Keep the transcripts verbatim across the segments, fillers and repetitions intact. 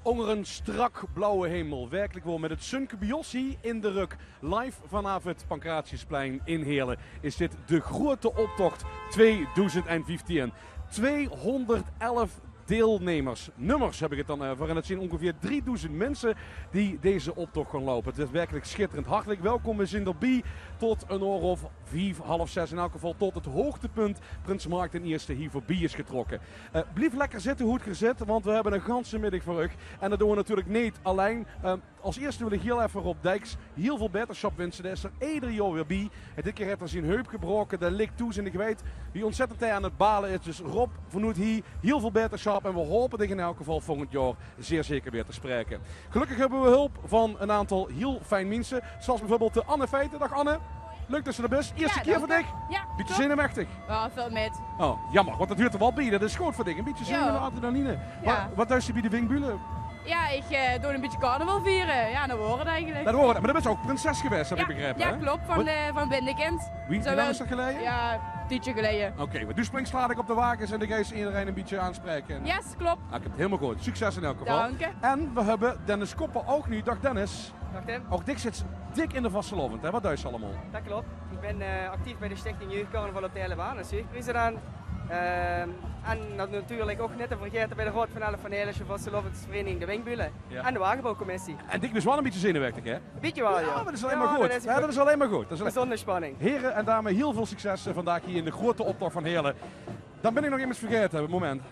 Ónger 'ne strak blauwe hemel, werkelik waor, mit 't zunke bie ós hie in de rök. Live vanaaf 't Pancratiusplein in Heerle is dit de groeëte optocht tweedoezend vieftieën. Tweehóngerdelf deilnummers. Nummers höb ich 't dan euver. En det zeen óngeveer driedoezend minse die deze optocht gaon loupe. 't Is werkelik sjitterend. Hartelik welkom. Veer zeen d'rbie tot 'n oor of vief, half zes, in elk geval tot 't hoogtepunt, Prins Mark d'n Ierste, hie veurbie is getrokke. Eh, blief lekker zitte, hoe geer zit, want veer höbbe 'n ganse middig veur uch. En det doon veer natuurlik neet allein. Eh, es ierste wil ich hieël effe Rob Dijks hieël väöl beterschap winse. Dae is d'r eder jaor weer bie. En dit kier haet 'r zien heup gebraoke. Dae ligk toe, en ich weit wie ontzettend hae aan 't bale is. Dus Rob, vanoet hie hieël väöl beterschap. En veer hope dich in elk geval volgend jaor zeer zeker weer te spraeke. Gelökkig höbbe veer hulp van 'n aantal hieël fijn minse, zoals bieveurbeeld de Anne Feiten. Daag Anne, leuk det se d'r bis. Ierste kier veur dich? Jao, klop. Bietje zenuwechtig? Jao, väöl mit. Oh, jaomer, want det huuert d'r waal bie. Det is good veur dich. 'n Bietje zenuwe, adrenaline. Jao. Wa-, wat deis se bie de Wingbulle? Jao, ich, eh, doon 'n bietje carnaval viere. Jao, det waor 't eigelik. Det waor 't. Mer doe bis ouch prinses gewaes, höb ich begrepe, hè? Jao, klop. Van, eh, van binnekind. Wie, wie lang is det geleie? Jao, tiedje geleie. Oké, mer doe springs gelaat op de wages en doe geis ederein 'n bietje aanspraeke. Yes, klop. Ah, ich höb 't hielemaol good. Succes in elk geval. Dank dich. En veer höbbe Dennis Koppen ouch noe. Daag Dennis. Daag Tim. Ouch dich zits dik in de vastelaovend, hè? Wat deis se allemaol? Det klop. Ich bin, eh, actief bie de Stichting Jeugdcarnaval op de Heerlebaan es jeugdpresident. Ehm, en det natuurlik ouch neet te vergaete bie de Raod van Elf van de Heerlesje Vastelaovesvereniging De Wingbulle. Jao. En de wagebouwcommissie. En dich bis waal 'n bietje zenuwechtig, hè? Bietje waal, jao. Jao, mer det is allein mer good. Jao, det is allein mer good. Gezónde spanning. Here en dame, hieël väöl succes, eh, vandaag hie in de groeëte optocht van Heerle. Dan bin ich nog emes vergaete, moment.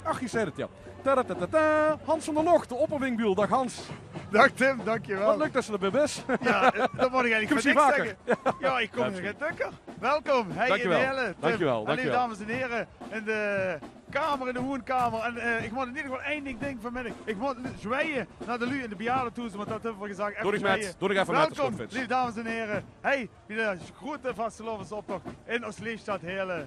Ach, hie steit 't, jao. Tadadadada. Hans van der Locht, de opperwingbuul. Daag Hans. Daag Tim, dankjewel. Wat leuk det se d'r weer bis. Jao, eh, det mót ich eigelik veur dich zègke. Kums se hie vaker? Jao, ich kóm hie dökker. Welkom, hie in Heerle, Tim. Dankjewel, dankjewel. En leef dames en here in de kamer, in de woonkamer. En, eh, ich mót in eder geval ein ding, ding vanmiddig. Ich mót zjweie nao de luuj in de bejaardetehoeze, want det höbbe veer gezag. Effe zjweie. Doon ich mit, doon ich effe mit, is good, Frits. Welkom, leef dames en here. Hey, bie de groeëte vastelaovesoptocht in ós leefstad Heerle.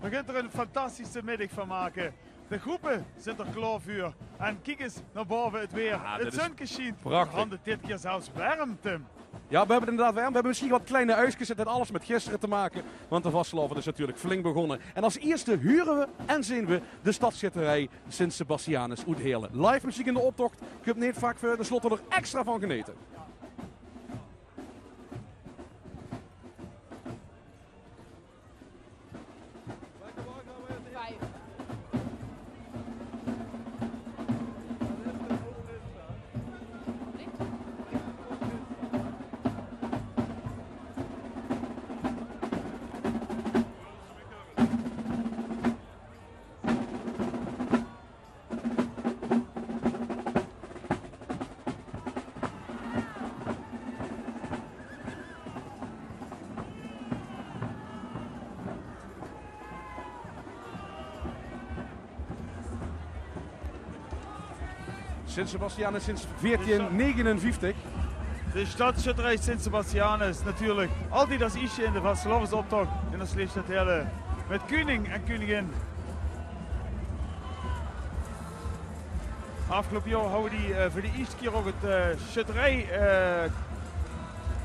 Veer gaon d'r 'n fantastische middig van make. De groepe zeen d'r klaor veur. En kiek ins nao bove, 't weer. Jao, 't zunke sjient. Prachtig. Veer hant 't dit kier zelfs werm, Tim. Jao, veer höbbe 't inderdaad werm. Veer höbbe mesjien get klein uiskes. 't Haet alles mit gister te make. Want de vastelaovend is natuurlik flink begós. En es ierste hure veer en zeen veer de stadssjitterie Sint Sebastianus oet Heerle. Live meziek in de optocht. Kump neet vaak veur. Dao zólle veer extra van genete. Sint Sebastianus sinds veertien negenenvieftig. De stadssjutterij Sint Sebastianus natuurlik. Altied es ierste in de vastelaovesoptoch in de Sleefstad Heerle. Mit keuning en keuningin. Aafgeloupe jaor hawwe die, eh, veur de ierste kier ouch 't, eh, sjutterij, eh,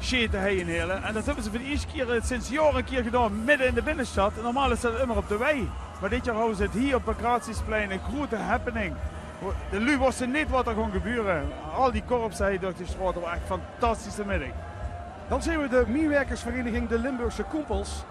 sjete hei in Heerle. En det höbbe ze veur de ierste kier, eh, sinds jaore 'ne kier gedaon, midde in de binnestad. En normaal is det ummer op de wei. Mer dit jaor hawwe ze 't hie op Pancratiusplein, 'n groete happening. De luuj wóste neet wat d'r góng gebeure. Al die korpse hei durch de straote, waor ech fantastische middig. Dan zeen v'r de mienwerkersvereniging De Limburgse Koempels.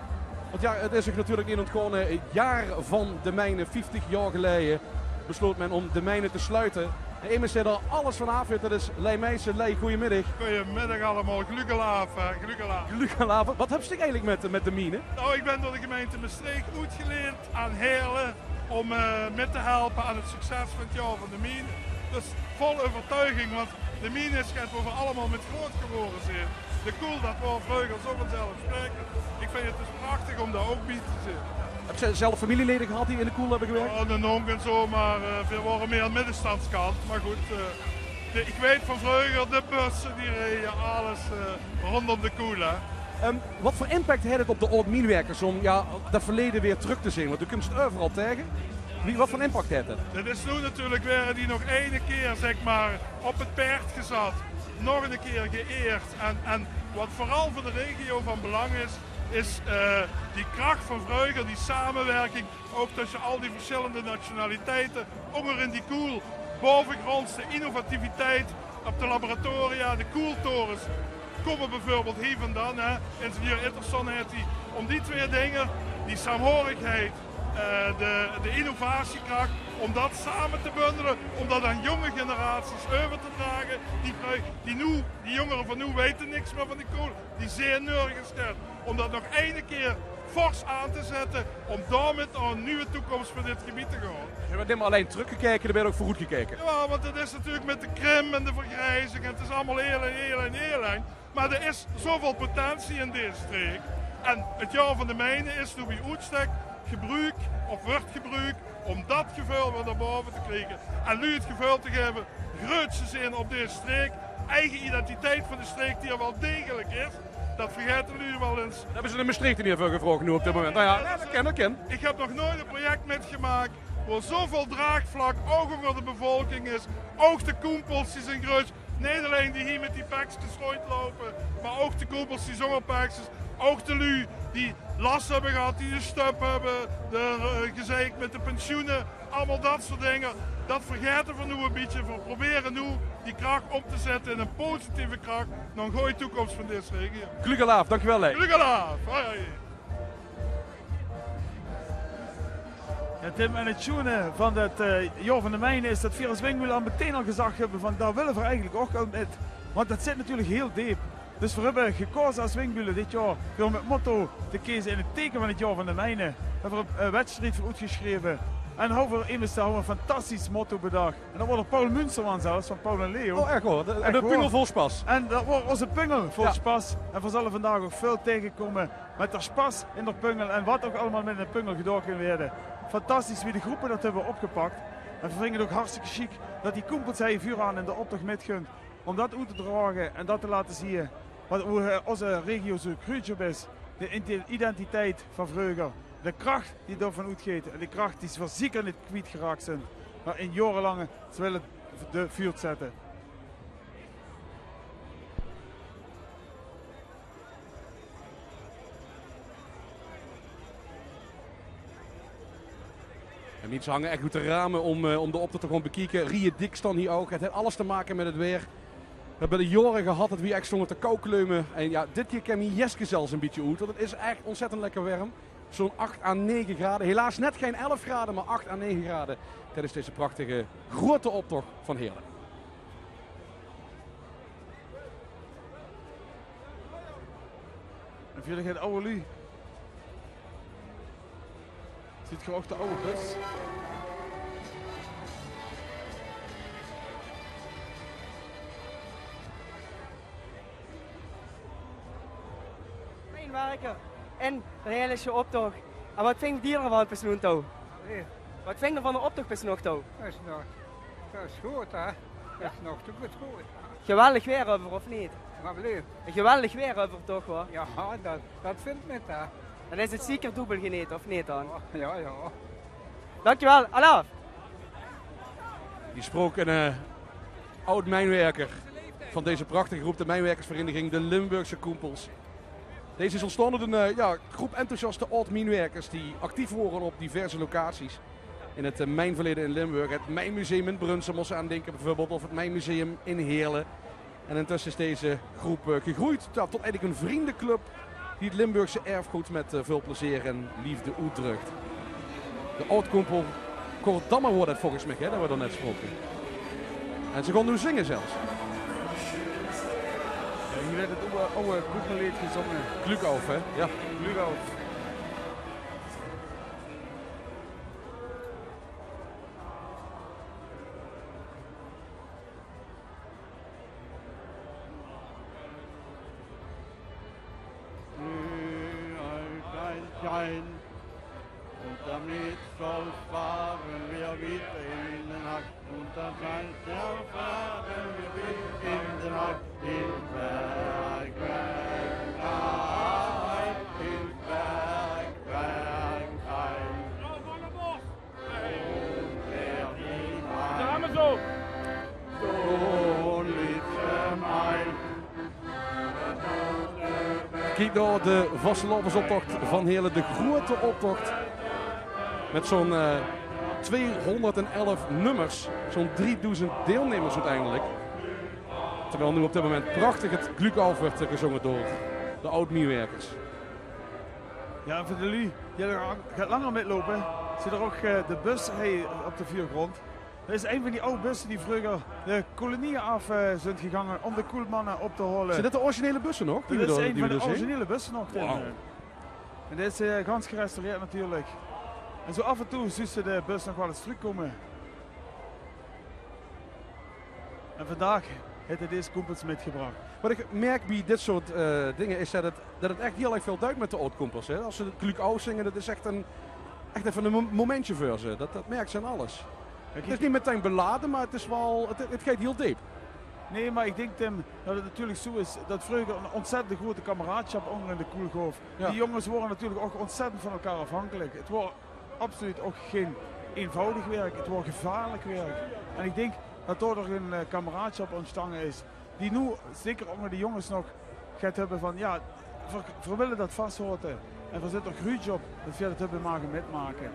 Want jao, 't is uch natuurlik neet óntgónne, 't jaor van de miene, vieftig jaor geleie besloot men óm de miene te sluite. En emes dae d'r alles van aaf weit, det is Lei Meijsen. Lei, gojemiddig. Gojemiddig allemaol. Glöggelaovend, hè. Glöggelaovend. Glöggelaovend. Wat höbs dich eigelik mit, mit de miene? Nou, ich bön door de gemeinte Mestreech oetgeleend aan Heerle óm, eh, mit te helpe aan 't succes van 't jaor van de miene. Dus vol euvertuiging, want de miene is get wo v'r allemaol mit groot gewore zeen. De koel, det waor vreuger zo vanzelfsprekend. Ich vinj 't dus prachtig óm dao ouch bie te zeen. Höbs se zelf femilielede gehad die in de koel höbbe gewirk? Oh, 'ne nónk en zo, mer, eh, veer wore mieë middenstandskant. Mer good, eh, de, ich weit van vreuger, de busse die reje, alles, eh, róndóm de koel, hè. Ehm, wat veur impact haet 't op de aod-mienwerkers óm, jao, det verleje weer trök te zeen? Want doe kums 't euveral taenge. Wie, wat veur impact haet 't? 't Is noe natuurlik, waere die nog eine kier, zègk mer, op 't paerd gezat, nog eine kier geëerd. En, en wat veural veur de regio van belang is, is, eh, die krach van vreuger, die samewirking, ouch tösse al die versjillende nationaliteite, ónger in die koel. Baovegronds de innovativiteit op de laboratoria, de koeltorens, kómme bieveurbeeld hie vandaan, hè. Ingenieur Itterson haet die, óm die twee dinger, die saamhorigheid, eh, de, de innovatiekrach, óm dat same te bundele, óm dat aan jónge generaties euver te drage. Die, die noe, die jóngere van noe weite niks mieë van die koel. Die zeen nörges get. Óm dat nog eine kier fors aan te zètte, óm dao mit nao ein nuuj toekóms veur dit gebied te gaon. D'r weurt nimmer allein trökgekeke, d'r weurt ouch veuroetgekeke. Jao, want 't is natuurlik mit de krimp en de vergriezing, 't is allemaol hiel en hiel en hiel. Mer d'r is zoväöl potentie in dees streek. En 't jaor van de mijne is noe bie oetsjtek gebroek, of weurt gebroek, óm dat geveul weer nao bove te kriege. En luuj 't geveul te gaeve greut te zeen op dees streek. Eige identiteit van de streek die d'r waal degelik is. Dat vergaete luuj waal ins. Höbbe ze in Mestreech neet veur gevraog noe op dit moment? Noe jao, jao, dat kin, dat kin. Ich höb nog noeats e project mitgemaak wo zoväöl draagvlak, ouch ónger de bevolking is. Ouch de koempels die zeen greut. Neet allein die hie mit die pekskes róndjloupe, mer ouch de koempels die zónger pekskes. Ouch de luuj die las höbbe gehad, die de stub höbbe, de, eh, gezeik mit de pensioene, allemaol dat soort dinger. Dat vergaete v'r noe e bietje. V'r probere noe die krach óm te zètte in ein positieve krach nao ein gooj toekóms van dees regio. Glök alaaf, dankjewel, hè. Glök alaaf. Hoi, hoi. Jao, Tim, en 't sjoene van dat, eh, jaor van de mijne is dat veer es Winkbülle al metein al gezag höbbe van, dao wille veer eigelik ouch al mit. Want dat zit natuurlik hiel deep. Dus veer höbbe gekaoze es Winkbülle dit jaor veur óm 't motto te keze in 't teke van 't jaor van de mijne. Höbbe veer 'n, eh, wedstried veur oetgesjreve. En hawwe veer emes, dao hawwe veer 'n fantastisch motto bedach. En dat waor door Paul Munsterman zelfs, van Paul en Leo. Oh, ech waor? De, de pungel vol spas. En dat waor ózze pungel vol spas. En veer zalle vandaag ouch väöl taengekómme. Mit d'r spas in d'r pungel en wat ouch allemaol mit 'ne pungel gedaon kin waere. Fantastisch wie de gróppe dat höbbe opgepak. En veer vinge 't ouch hartstikke sjiek dat die koempels hie veuraan in d'r optoch mitgaon. Óm dat oet te drage en dat te laote zeen wat, wie, eh, ózze regio zo gruuts op is. De inte-, identiteit van vreuger. De krach die daovan oetgeit en de krach die ze veer zeker neet kwietgeraak zeen. Mer in jaorelange, ze wille de vuurtzètte. En minse hange ech oet de rame óm, eh, óm d'r optoch te kómme bekieke. Rieje dik staon hie ouch. 't Haet alles te make mit 't waer. Veer höbbe de jaore gehad dat veer ech stónge te kauwkleume. En jao, dit kier kaom mien jeske zelfs e bietje oet, want 't is ech óntzèttend lekker werm. Zo'n ach à nege grade. Helaas net gein elf grade, mer ach à nege grade. Tiedes deze prachtige groete optoch van Heerle. En veur de ouwe luuj. Ziet geer ouch de ouwe bus? Mijnwerker in d'r Heerlesje optoch. En wat vingt geer d'rvan bis noe toe? Allee. Wat vingt geer van d'r optoch bis noe toe? Dat is nog, dat is good, hè? Dat is nog te good, good. Geweldig waer euver, of neet? Wat bedoel je? Geweldig waer euver toch, hoor. Jao, dat, dat vingt me, hè. Dan is 't zeker doebel genete, of neet dan? Jao, jao. Dankjewel, alaaf! Hie sprook 'n, eh, aod-mijnwerker van deze prachtige groep, de mijnwerkersvereniging de Limburgse Koempels. Deze is óntstaon oet 'n, eh, jao, groep enthousiaste aod-mijnwerkers die actief wore op diverse locaties in 't, eh, mijnverleje in Limburg. 't Mijnmuseum in Brunssum, mós se aan dinke bieveurbeeld, of 't Mijnmuseum in Heerle. En intösse is deze groep, eh, gegreujd, jao, tot eigelik 'n vrundeclub die 't Limburgse erfgood mit, eh, väöl plezeer en leefde oetdrök. De aod-koempel Cor Dammer waor dat volges mich, hè, dat v'r dao net sproke. En ze gaon noe zinge zelfs. Jao, hie weurt 't aw, aw koepelleed gezónge. Glück auf, hè? Jao. Glück auf. Glück auf dein Schein, und damit soll's fahren, wir wieder in den Hack, und dann scheint der Faden, wir wieder in den Hack, in Berg, Berg, Berg, in Berg, Berg, Berg. Samen zo. Kiek dao, de vastelaovesoptocht van Heerle, de groete optocht. Mit zo'n, eh, Tweehonderdelf nummers, zo'n driedoezend deelnemers uiteindelijk. Terwijl nu op dit moment prachtig het Glück auf wordt, eh, gezongen door de oud-Miewerkers. Ja, en veur de luuj die al get langer mitloupe, zit er ouch, eh, de bus hie op de veurgrond. Det is ein van die aw busse die vreuger de kolonië aaf, eh, zunt gegange óm de koelmanne op te haole. Zeen dit de originele busse nog? Det is ein van de originele busse nog, Tim. Wauw. En det is, eh, gans gerestaureerd natuurlik. En zo aaf en toe zuus se de bus nog waal ins trökkómme. En vandaag haet 'r dees kómpels mitgebrach. Wat ich merk bie dit soort, eh, dinger is det 't, det 't ech hiel erg väöl duit mit de aod-kómpels, hè. Es ze 't Glück auf zinge, det is ech ein, ech effe ein mo-, momentje veur ze. Det, det merk se aan alles. 't Is neet metein belaje, mer 't is waal, 't, 't geit hiel deep. Nae, mer ich dink, Tim, det 't natuurlik zo is det vreuger ein óntzèttend groete kameraadschap ónger in de koel gaof. Ja. Die jónges wore natuurlik ouch óntzèttend van elkaar aafhankelik. 't Waor absoluut ouch gein einvoudig werk. 't Waor gevaarlik werk. En ich dink det dao toch ein, eh, kameraadschap óntstange is. Die noe, zeker ónger de jónges nog, geit höbbe van, ja, veer, veer wille det vashaoje. En veer zeen d'r gruuetsj op det veer det höbbe mage mitmake.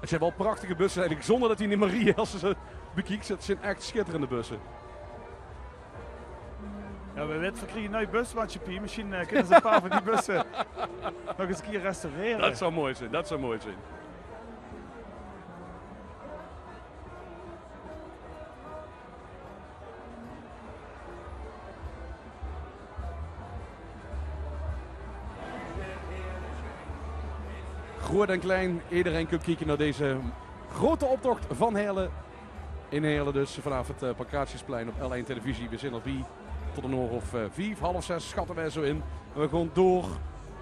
Het zijn wel prachtige bussen, eigenlijk, zonder dat die niet meer rieje, als ze ze bekiekt. Het zijn echt schitterende bussen. Ja, we weten, we kriegen nooit busmaatschappij. Misschien, eh, kunnen ze een paar van die bussen nog eens een keer restaureren. Dat zou mooi zijn, dat zou mooi zijn. Groot en klein, iedereen komt kijken naar deze grote optocht van Heerlen. In Heerlen dus, vanaf het, eh, Pancratiusplein op L1 Televisie. We zijn er bij tot een oor of, eh, vief, half zes schatten wij zo in. En we gaan door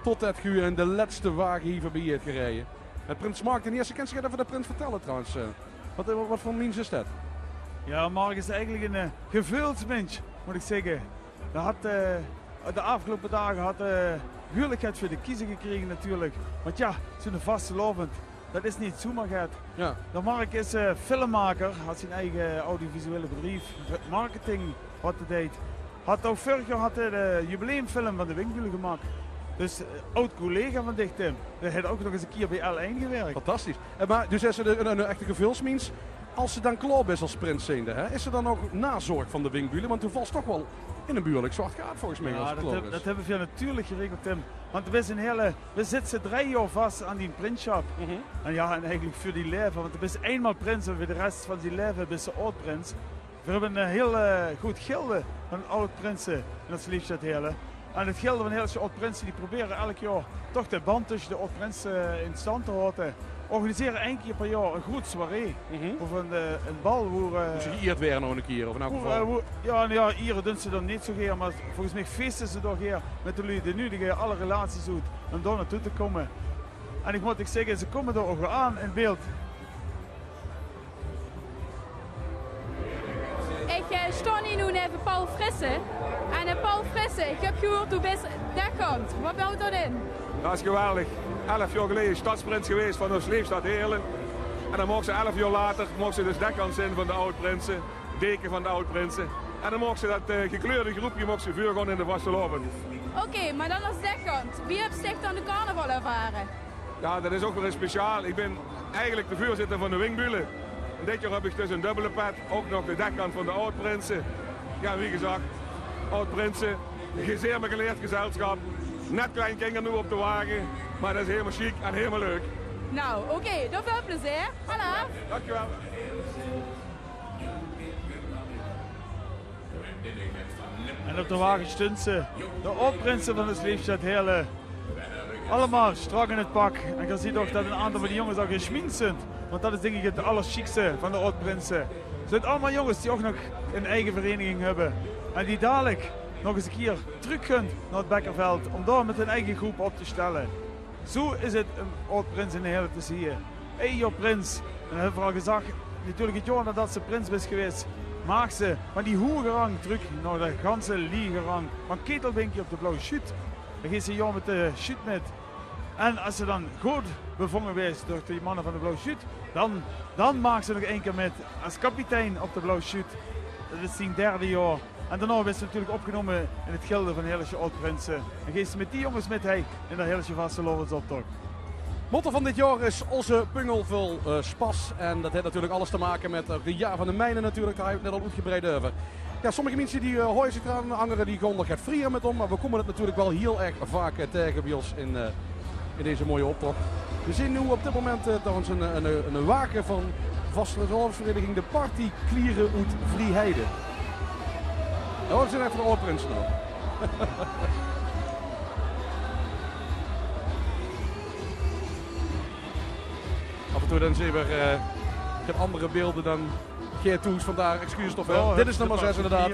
tot het Guur en de laatste wagen hier voorbij heeft gereden. En prins Mark de Eerste, kent zich even de prins vertellen trouwens. Eh, wat, eh, wat voor mens is dat? Ja, Mark is eigenlijk een, eh, geveulsmins, moet ik zeggen. Dae hat, eh, de aafgeloupe daag hat, eh, huurlik get veur de kiezer gekrege natuurlik. Want ja, zoe'n vastelaovend, det is neet zoemer get. Ja. De Mark is, eh, filmmaker, hat zien eige audiovisuele bedrief, marketing, wat 'r deit. Hat ouch veurig jaor hat 'r de jubileumfilm van de Winkbülle gemaak. Dus, eh, aod-collega van dich, Tim. Dae haet ouch nog ins 'ne kier bie L1 gewirk. Fantastisch. Eh, mer dus is 'r 'n, 'n, 'n echte geveulsmins. As se dan klaor bis as prins zijnde, hè, is d'r dan nog nazorg van de Winkbülle? Want doe vals toch waal in 'n behuurlik zwart gaat volges mich as 't klaor is. Ja, det höbbe veer natuurlik geregeld, Tim. Want veer zeen hiel, veer zitte drie jaor vas aan die prinssjap. En ja, en eigelik veur dien laeve, want doe bis einmaol prins en veur de res van dien laeve bis se aod-prins. Veer höbbe 'n hiel, eh, good gilde van aod-prinse in ós leefstad Heerlen. En 't gilde van Heerlse aod-prinse, die probere elk jaor toch de band tösse de aod-prinse, eh, in stand te haoje. Organisere ein kier per jaor 'n groot soirée. Of 'n, eh, 'n bal woe, eh, woe ze geëerd waere nog 'ne kier, of in elk geval, eh, woe, ja, noe ja, iere doon ze dan neet zo geer, mer volges mich feeste ze dao geer mit de luuj, de nudige alle relaties oet, óm dao naotoe te kómme. En ich mót uch zègke, ze kómme dao ouch waal aan in beeld. Ich, eh, staon hie noe neve Paul Frissen. En, eh, Paul Frissen, ich höb gehuurd, doe bis dekant. Wat houwt dat in? Dat is geweldig. Elf jaor geleje stadsprins gewaes van ós leefstad Heerlen. En dan moogs se elf jaor later, moogs se dus dekant zeen van de aod-prinse, deke van de aod-prinse. En dan moogs se dat, eh, gekleurde groepke moogs se veurgaon in de vastelaovend. Oké, mer dan as dekant, wie höbs dich dan de carnaval ervare? Ja, dat is ouch weer ins speciaal. Ich bin eigelik de veurzitter van de Winkbülle. En dit jaor höb ich dus 'n dubbele pet. Ouch nog de dekant van de aod-prinse. Ja, wie gezag, aod-prinse. Ein zeer begeleid gezelsjap. Net klein kinger noe op de wage. Mer dat is hielemaol sjiek en hielemaol leuk. Nou, oké, dan väöl plezeer. Alaaf. Dankjewel. En op de wage sjtunde ze, de aod-prinse van de leefstad Heerlen. Allemaol sjtrak in 't pak. En geer zeet ouch dat 'n aantal van die jónges al gesjmink zunt. Want dat is dink ich 't allersjiekste van de aod-prinse. 't Zunt allemaol jónges die ouch nog 'n eige vereniging höbbe. En die dalik nog ins 'ne kier trök gaon nao 't Bekkerveld óm dao mit hun eige groep op te sjtelle. Zo is 't óm aod-prins in Heerlen te zeen. Ein jaor prins, en dat höbbe veer al gezag, natuurlik 't jaor naodat se prins bis gewaes, maags se van die hoge rang trök nao de ganse liege rang. Van ketelbinkje op de Blauw Sjuut, dan geis se 'n jaor mit de sjuut mit. En as se dan good bevónge waers door die manne van de Blauw Sjuut, Dan, dan maaks se nog ein kier mit es kapitein op de Blauw Sjuut. Det is dien derde jaor. En daonao wers se natuurlik opgenómme in 't gilde van Heerlesje Aod-Prinse. En geis se mit die jónges mit, hè, in de Heerlesje vastelaovesoptoch. Motto van dit jaor is: ózze pungel vol, eh, spas. En det haet natuurlik alles te make mit, eh, de Jaor van de Mijne natuurlik, dao hawwe v'r 't net al oetgebreid euver. Jao, sommige minse die, eh, haoje zich d'raan, angere die gaon d'r get vriejer mit óm, mer v'r kómme 't natuurlik waal hiel erg vaak, eh, taenge bie ós in, eh, in deze mooie optoch. V'r zeen noe op dit moment, eh, trouwens ein, ein, ein wage van vastelaovesvereiniging De Particuliere oet Vrieheide. Jao, v'r zeen ech veur de Aod-Prinse nog. Aaf en toe dan zeen v'r, eh, get anger beelde dan geer thoes, vandaar excuses toch waal. Jao, dit is nómmer zès inderdaad.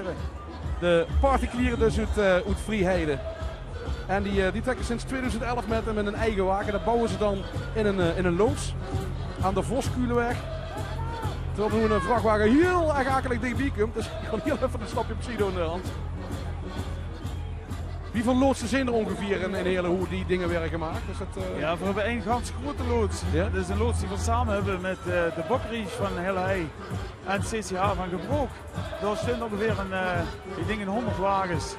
De Particuliere dus oet, eh, oet Vrieheide. En die, eh, die trèkke sinds tweeduizend elf mit häöm in ein eige wage. Det bouwe ze dan in ein, eh, in ein loods aan de Voskuuleweg. Terwiel noe ein vrachwage hiel erg akelig dichbie kump. Dus ich gaon hiel effe ein stapje opzij doon, eh, Hans. Wieväöl loodse zeen d'r óngeveer in, in Heerle, wo die dinger waere gemaak? Is det, eh... Jao, veer höbbe ein gans groete loods. Jao? Det is ein loods die veer same höbbe mit, eh, de Bokkerij van Heerle Hei en C C H van Gebrook. Dao sjteit óngeveer ein, eh, ich dink ein hóngerd wages.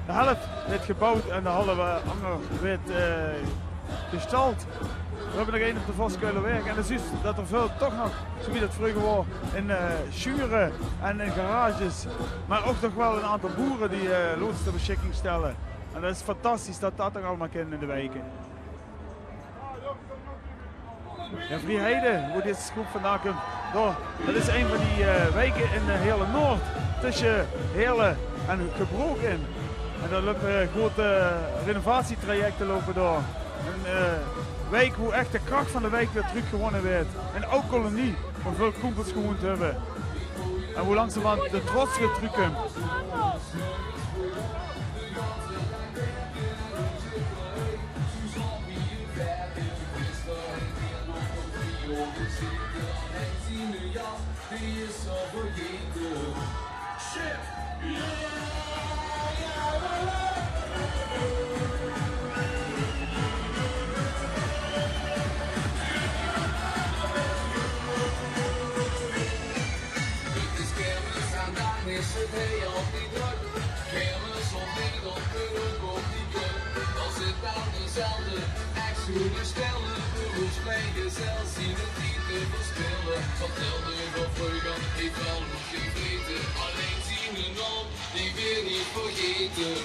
De helf weurt gebouwd en de halve anger weurt, eh, gestald. Veer höbbe nog ein op de Voskuuleweg. En dan zuus se det d'r väöl toch nog, zoe wie det vreuger waor, in, eh, sjuure en in garages. Mer ouch nog waal ein aantal boere die, eh, loods ter besjikking stelle. En det is fantastisch det det nog allemaol kin in de wieke. Jao, Vrieheide, wo dees gróp vandaan kump, jao, det is ein van die, eh, wieke in, eh, Heerle-Noord, tösse Heerle en Gebrook in. En dao loupe groete renovatietrajecte loupe dao. Ein, eh, wiek wo ech de krach van de wiek weer trökgewónne weurt. Ein aw kolonie, wo väöl krómpels gewoend höbbe. En wo langzamerhand de trots weer trökkump. Het is kermis en dan is het heel altijd druk. Kermis op Nederland, Europa, die club. Als het aan dezelfde ex-schoenen stellen, we ons bij jezelf zien het niet te voorspellen. Wat telde van vreuger, heeft wel nog geen vreten. Alleen zien en op, die weer niet vergeten.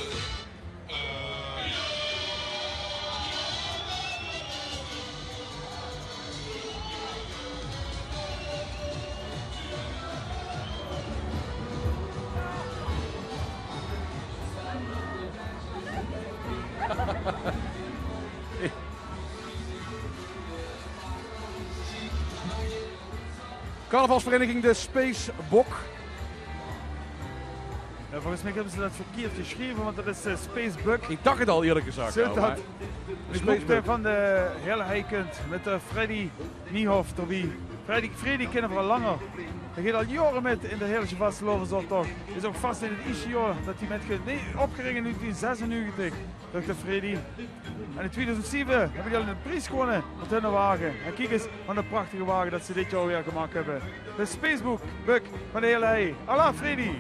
Carnavalsvereniging de Spacebok. Jao, volges mich höbbe ze det verkieërd gesjreve, want det is, eh, Spacebuck. Ich dach 't al, ierlik gezag. Zoe, jao, det mer de gróp, eh, van de Heerle Hei kump mit, eh, Freddy Niehoff d'rbie. Freddy, Freddy kinne v'r al langer. Hae geit al jaore mit in de Heerlesje vastelaovesoptoch. Is ouch vas in 't ierste jaor det hae mitgeit. Nae, opgerich in negentien zesennegentig durch de Freddy. En in tweeduizend zeve höbbe die al eine pries gewónne mit hunne wage. En kiek ins wat eine prachtige wage det ze dit jaor weer gemaak höbbe. De Spacebuck van de Heerle Hei. Alaaf, Freddy!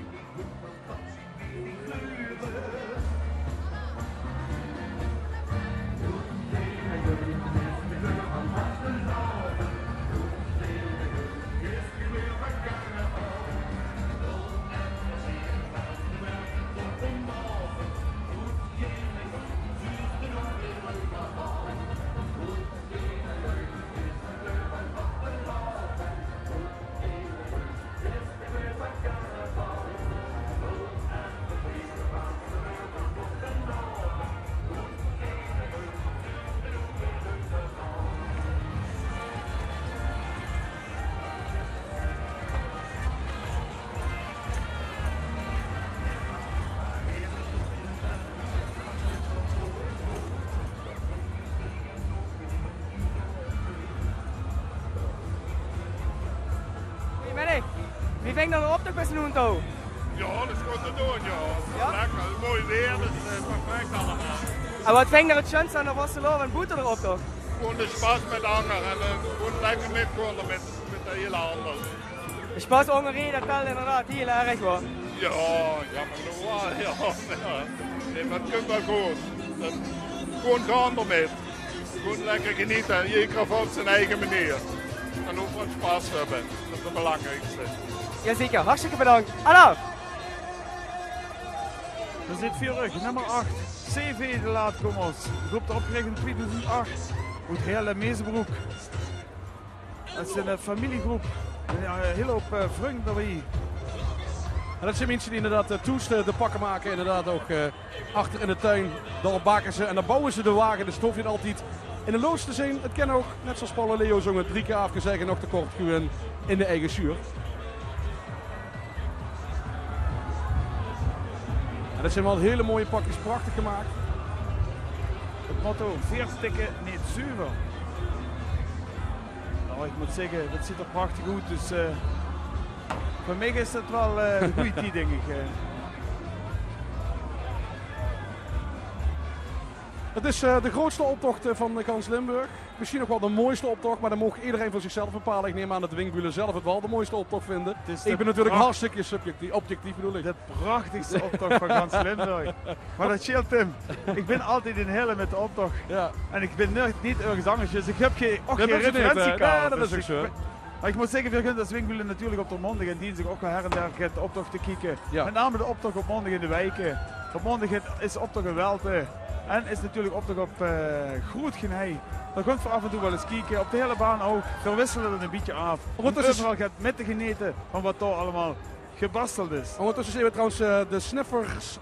Goeiemiddig. Wie vingde geer de optoch bis noe toe? Jao, det is good te doon, jao. Jao? Lekker, mooi weer, dus, eh, perfect allemaol. En wat vingde geer 't sjunste aan de vastelaovend boete de optoch? Gewoen de sjpas mèt anger en, eh, gewoen lekker mètkomme mèt, mèt de hiel anger. De sjpas óngerein, det tèlt inderdaad hiel erg, huur. Jao, jao, mer noe waal, jao. Nae, mer 't kump waal good. Det, gewoen gaon d'rmèt. Gewoen lekker genete. Eder op zien eige meneer. En ouch waat sjpas höbbe. Det is 't belangriekste. Jazeker, hartstikke bedank. Alaaf! Veer zeen veur uch, nummer acht, C V de Laatkomers. Groep opgerich in tweeduizend ach. Oet Heerle-Meersbroek. Det is ein, eh, familiegroep. Jao, ein hiel houp, eh, vrunj d'rbie. En det zeen minse die inderdaad, eh, thoes, eh, de pakke make. Inderdaad ouch, eh, achter in de tuin. Dao bake ze en dao bouwe ze de wage. Dus 't hoof neet altied in de loods te zeen. 't Kin ouch, net zoeas Paul en Leo zónge, drie kier aafgezag en nog te kort, gewoen in de eige sjuur. En det zeen waal hiel mooie pakkes, prachtig gemaak. 't Motto: veer tikke, neet zeuver. Noe, ich mót zègke, det zuut d'r prachtig oet. Dus, eh, veur mich is det waal, eh, ein gooj tied, dink ich, eh. 't Is, eh, de groeatste optoch, eh, van, eh, gans Limburg. Mesjien nog waal de mooiste optoch, mer det maag ederein veur zichzelf bepaole. Ich num aan det de Winkbülle zelf 't waal de mooiste optoch vinde. 't Is Ich bön natuurlik hartstikke subjectief, objectief bedoel ich. De prachtigste optoch van gans Limburg. Mer det sjeelt, Tim. Ich bön altied in Heerle mèt de optoch. Jao. En ich bön neet, neet örges angers. Dus ich höb gei, ouch gei referentiekaart. Nae, det is ouch zoe. Mer ich mót zègke, veer gunne es Winkbülle natuurlik op de maondig en dinsdig ouch waal her en der get optoch te kieke. Jao. Mèt name de optoch op maondig in de wieke. Op maondig is optoch in Welte. En is natuurlik optoch op, eh, Groet Genei. Dao gunne veer aaf en toe waal ins kieke. Op de Heerlebaan ouch. Veer wissele 't ein bietje aaf. Óm euveral get mèt te genete van waat dao allemaol gebasteld is. Óngertösse zeen veer trouwens, eh, de Sniffers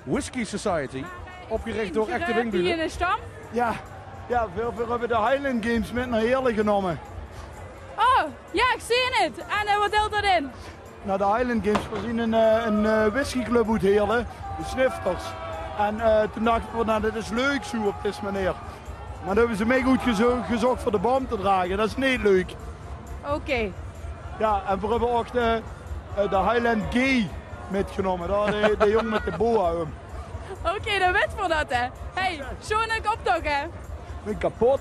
Whisky Society, opgerich door echte Winkbülle. Jao, jao, veer, veer höbbe de Highland Games mèt nao Heerle genómme. Oh, jao, ich zeen 't. En, eh, waat hiltj det in? Noe, de Highland Games, veer zeen ein, eh, ein, eh, whiskyclub oet Heerle, de Snifters. En, eh, toen dachte veer, noe, det is leuk zoe op dees meneer. Mer toen höbbe ze mich oetgezo-, gezoch veur de baom te drage. Det is neet leuk. Oké. Jao, en veer höbbe ouch de, eh, de Highland Gay mètgenómme. Dao de, de jóng mèt de boa óm. Oké, dan weite veer det, hè. Hey, sjoon optoch, hè. Bön kapot.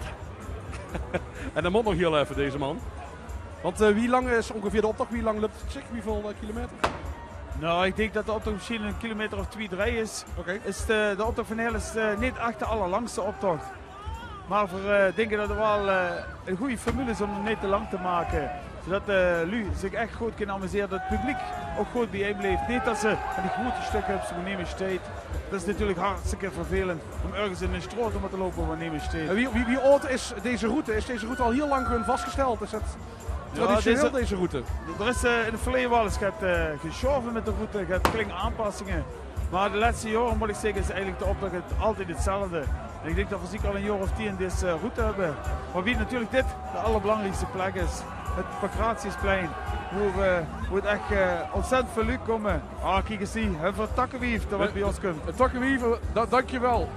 En det mót nog hiel effe, deze man. Want, eh, wie lang is óngeveer de optoch? Wie lang löp 't zich? Wieväöl, eh, kilometer? Noe, ich dink det de optoch mesjien ein kilometer of twie, drei is. Oké. Is de, de optoch van Heerle is, eh, neet ech de allerlangste optoch. Mer veer, eh, dinke det 't waal, eh, ein gooj formule is óm 'm neet te lang te make. Zoedet de luuj zich ech good kinne amusere, det 't publiek ouch good biejein blief. Neet det ze van die groete sjtökker höbs wo nemes steit. Det is natuurlik hartstikke vervelend óm örges in ein sjtraot te mótte loupe wo nemes steit. En wie, wie, wie aud is deze route? Is deze route al hiel lang gewoen vasgesteld? Is det traditioneel, deze route? D'r is, eh, in 't verleje waal ins get, eh, gesjaove mèt de route, get kleng aanpassinge. Mer de lèste jaore, mót ich zègke, is eigelik de optoch altied 'tzelfde. En ich dink det veer zeker al ein jaor of tien dees, eh, route höbbe. Mer wie natuurlik dit de allerbelangriekste plek is, 't Pancratiusplein, wo, eh, wo 't ech, eh, óntzèttend väöl luuj kómme. Ah, kiek ins hie, höbbe veer 't takkewief det waat bie ós kump. 't Takkewief, eh, da-, dankjewel.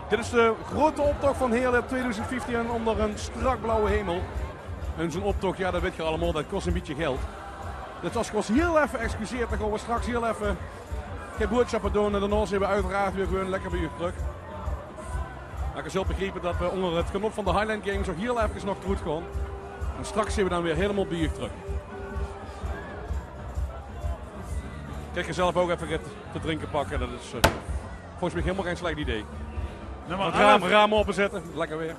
Dit is de groeate optoch van Heerle tweeduizend vieftien ónger eine sjtrak blauwe hemel. En zoe'n optoch, jao, det weit geer allemaol, det kos ein bietje geld. Dus es geer ós hiel effe excuseert, dan gaon veer sjtraks hiel effe get boodsjappe doon en daonao zeen veer oeteraard weer gewoen lekker bie uch trök. Mer geer zult begriepe det veer ónger 't genot van de Highland Games nog hiel effe nog d'roet gaon. En sjtraks zeen veer dan weer hielemaol bie uch trök. Kèntj geer zelf ouch effe get te drinke pakke, det is, eh, volges mich hielemaol gein sjlech idee. Noe, mer 't raam, raam aope zètte, lekker weer.